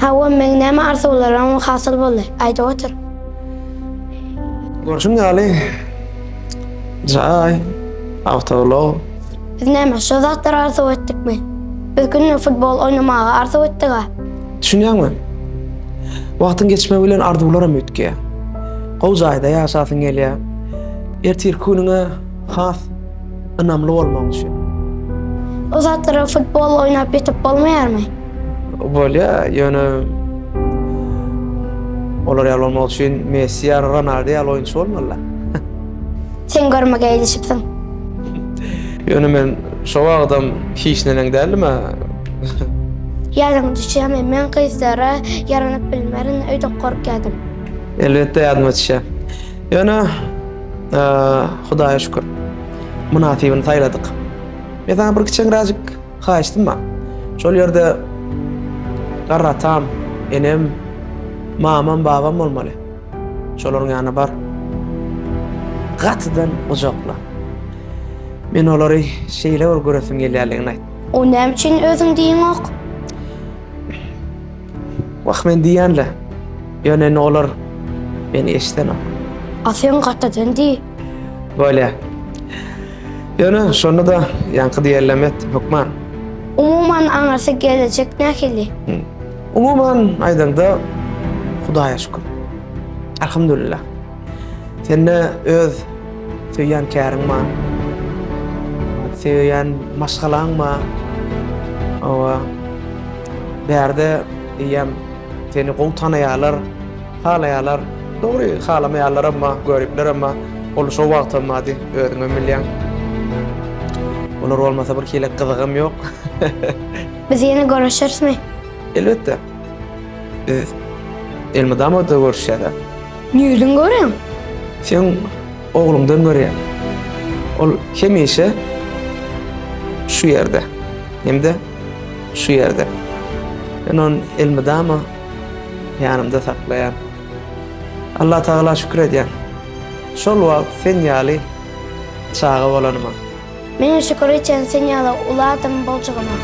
Hawa, meň näme arzuwlarym hasyl boldy? Aýdyp otur. Görşüň ýaly, jaý, awtoulag. Biz näme, şo zatlary arzuw etdikmi? Biz günde futbol oýnamagy arzuw etdik-ä. Düşünýäňmi? Wagtyň geçmegi bilen arzuwlaram üýtgeýär. Gowy jaýda ýaşasyň gelýär. Ertirki günüňe has ynamly bolmagyň üçin. O zatlara futbol oýnap ýetip bolmaýarmy? Bolýar, ýöne olar ýaly bolmak üçin Messi ýa Ronaldo ýaly oýunçy bolmaly-da. Sen görmegeý ilişipsiň. Ýöne men şo wagtam hiç neneň däldim-ä. Ýadyňa düşýärmi, men gyzlara ýaranyp bilmerin öýdüp gorkýardym. Elbetde ýadyma düşýär. Ýöne Hudaýa şükür, mynasybyny saýladyk. Men saňa bir kiçeňräjik haýyştym bar. Şol ýerde garry atam, enem, mamam, babam bolmaly. Şolaryň ýanyna bar. Gatydan gujakla. Men olary şeýle bir göresim gelýänligini aýt. O näme üçin özüň diýeňok? Wah men diýýän-le. Ýöne indi olar meni eşidenok. A sen gatydan diý. Bolýa. Ýöne şonda-da ýaňky diýenlem et, hökman. Umuman aňyrsy gelejek nähili? Umuman aýdaňda Hudaýa şükür. Alhamdulillah. Sende öz söýýän käriň bar. Söýýän maşgalaň bar. Hawa. Bärde eýýäm seni gowy tanaýarlar, halaýarlar. Dogry, halamaýanlaram bar, göriplerem bar. Ol şo wagtam bardy, özüňem bilýäň. Olar bolmasa bir hili gyzygam ýok. Biz ýene görüşerismi? Elbetde. Biz elmydama-da görüşýäs-ä. Nirden görýäň? Seň ogluňdan görýän. Ol hemişe şu ýerde hem-de şu ýerde. Men ony elmydama ýanymda saklaýan. Allatagala şükür edýän. Şol wagt sen ýaly çaga bolanyma. Menem şükür etýän sen ýaly uly adam boljagyma.